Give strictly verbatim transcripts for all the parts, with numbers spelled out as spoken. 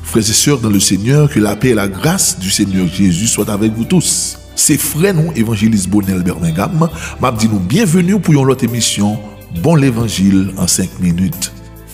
Frères et sœurs dans le Seigneur, que la paix et la grâce du Seigneur Jésus soient avec vous tous. Se frè nou, Evanjelis Bonel Bermengam, m ap di nou byenveni pou yon lòt emisyon Bon Levanjil an senk minit.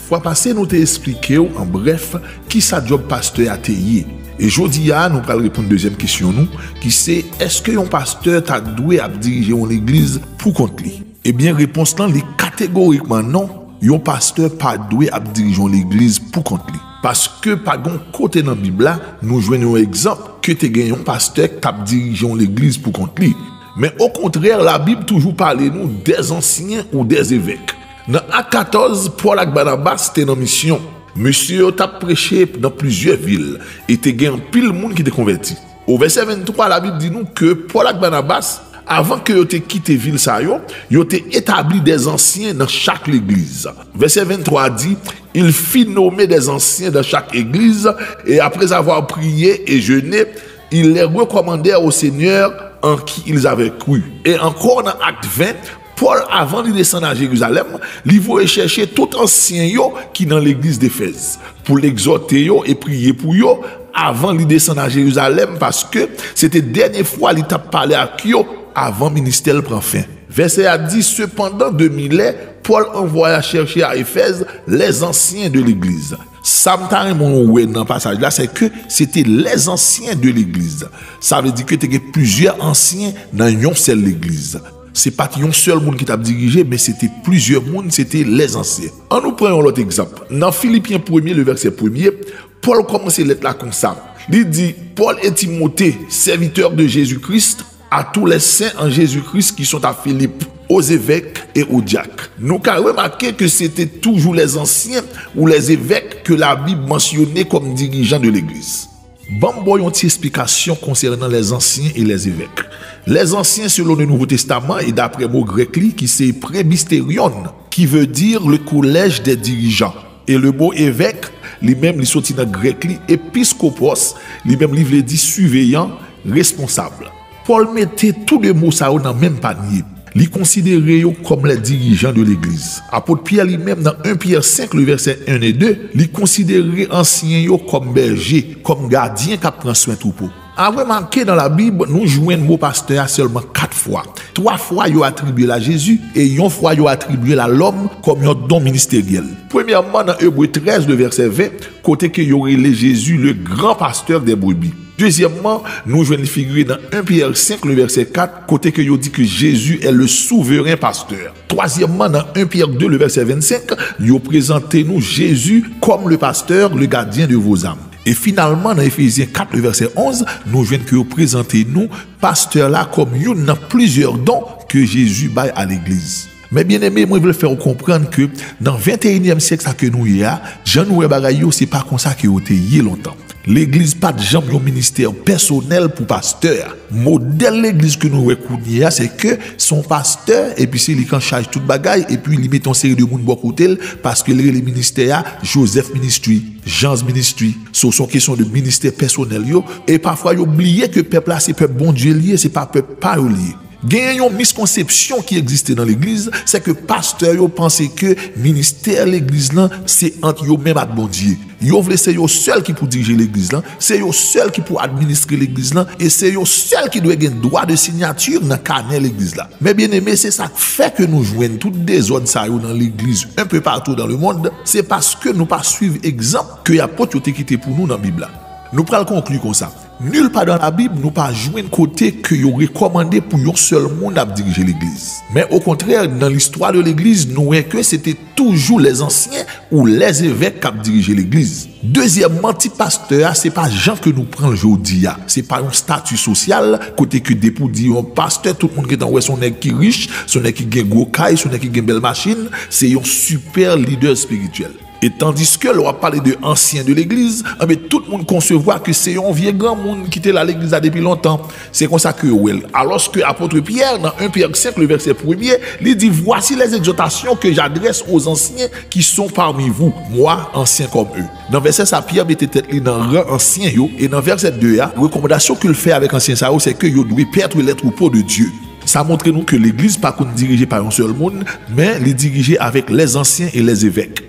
Fwa pase, nou te esplike w an brèf kisa djòb pastè a te ye. E jodi a, nou pral reponn dezyèm kesyon nou, ki se, èske yon pastè ta dwe ap dirije yon legliz pou kont li? Ebyen, repons lan, li kategorikman non. Yon pastè pa dwe ap dirije yon legliz pou kont li. Paske pa gen yon kote nan Bib la, nou jwenn yon egzanp ke te gen yon pastè k t ap dirije yon legliz pou kont li. Men okontrè, Labib toujou pale nou dèzansyen ou dèzevèk. Nan Ak katòz, Pòl ak Banabas te nan misyon. Mesye yo t ap preche nan plizyè vil e te gen anpil moun ki te konvèti. O vèsè venntwa, Labib di nou ke Pòl ak Banabas, avan ke yo te kite vil sa yo, yo te etabli dèzansyen nan chak legliz. Vèsè venntwa di, Il fit nommer des anciens dans chaque église, et après avoir prié et jeûné, ils les recommandèrent au Seigneur en qui ils avaient cru. E ankò nan Ak ven, Pòl, avan li desann a Jerizalèm, li voye chèche tout ansyen yo ki nan legliz Efèz, pou l egzòte yo e priye pou yo, avan li desann a Jerizalèm, paske se te dènye fwa li t ap pale ak yo avan ministè l pran fen. Vèsè a di, Cependant, de Milet, Paul envoya chercher à Éphèse les anciens de l'église. Sa m ta renmen w wè nan pasaj la, se ke se te les anciens de l'église. Sa vle di ke te gen plizyè ansyen nan yon sèl legliz. Se pa t yon sèl moun ki t ap dirije, men se te plizyè moun, se te les anciens. Ann nou pran yon lòt egzanp. Nan Filipyen premye, le vèsè premye, Pòl kòmanse lèt la konsa. Li di, Paul et Timothée, serviteurs de Jésus-Christ, à tous les saints en Jésus-Christ qui sont à Philippe, aux évêques et aux diacres. Nou ka remake ke se te toujou les anciens ou les évêques ke Labib mansyone kòm dirijan de legliz. Ban m ba w yon ti esplikasyon konsènan les anciens et les évêques. Les anciens, selon le Nouveau Testament, e daprè mo grèk li, ki se prebisterion, qui veut dire le collège des dirigeants. E le mo evèk, li menm, li soti nan grèk li, episkopos, li menm, li vle di siveyan, responsab. Pòl mete tou de mo sa yo nan menm panye. Li konsidere yo kòm les dirigeants de l'église. Apot Pyè, li menm, nan en Pyè senk, le vèsè en e de, li konsidere ansyen yo kòm bèje, kòm gadyen k ap pran swen twoupo. A remake, nan Labib, nou jwenn mo pastè a sèlman kat fwa. Twa fwa, yo atribye l a Jezi, e yon fwa, yo atribye l a lòm kòm yon don ministeryèl. Premyèman, nan Ebre trèz, le vèsè ven, kote ke yo rele Jezi le grand pasteur des brebis. Dezyèmman, nou jwenn li figire nan en Pyè senk, le vèsè kat, kote ke yo di ke Jésus est le souverain pasteur. Twazyèmman, nan en Pyè de, le vèsè vennsenk, yo prezante nou Jezi kòm le pasteur, le gardien de vos âmes. E finalman, nan Efezyen kat, le vèsè onz, nou jwenn ke yo prezante nou pastè la kòm youn nan plizyè don ke Jezi bay a legliz. Men byeneme, mwen vle fè w konprann ke nan venteyinyèm syèk sa ke nou ye a, jan nou wè bagay yo, se pa konsa ke yo te ye lontan. Legliz pa t janm yon ministè pèsonèl pou pastè a. Modèl legliz ke nou wè kounye a, se ke se yon pastè, epi se li k an chaj tout bagay, epi li mete yon seri de moun bò kote l, paske l rele ministè a Joseph Ministry, Jean's Ministry. So, se yon kesyon de ministè pèsonèl yo, e pafwa yo bliye ke pèp la se pèp Bondye li ye, se pa pèp pa yo li ye. Genyen yon miskonsepsyon ki egziste nan legliz, se ke pastè yo panse ke ministè legliz lan se ant yo menm ak Bondye. Yo vle se yo sèl ki pou dirije legliz lan, se yo sèl ki pou administre legliz lan, e se yo sèl ki dwe gen dwa de sinyati nan kanè legliz la. Men byeneme, se sa k fè ke nou jwenn tout dezòd sa yo nan legliz un peu partout dans le monde, se paske nou pa swiv egzanp ke apot yo te kite pou nou nan Bib la. Nou pral konkli konsa. Nil pa dan Labib nou pa jwenn kote ke yo rekòmande pou yon sèl moun ap dirije legliz. Men okontrè, nan listwa de legliz, nou wè ke se te toujou lèzansyen ou lèzevèk k ap dirije legliz. Dezyèmman, tit pastè a, se pa jan ke nou pran l jodi a. Se pa yon stati sosyal, kote ke depi w di yon pastè, tout moun gentan wè se yon nèg ki rich, se yon nèg ki gen gwo kay, se yon nèg ki gen bèl machin, se yon sipè lidè espirityèl. E tandiske lè w ap pale de ansyen de legliz, enben, tout moun konsevwa ke se yon vye granmoun ki te la legliz la depi lontan. Se konsa ke yo wè l. Alòske apot Pyè, nan en Pyè senk, le vèsè premye, li di, Voici les exhortations que j'adresse aux anciens qui sont parmi vous, moi, ancien comme eux. Nan vèsè sa, Pyè mete tèt li nan ran ansyen yo, e nan vèsè de a, rekòmandasyon ke l fè avèk ansyen sa yo, se ke yo dwe pètre les troupeaux de Dieu. Sa montre nou ke legliz pa konn dirije pa yon sèl moun, men li dirije avèk lèzansyen e lèzevèk.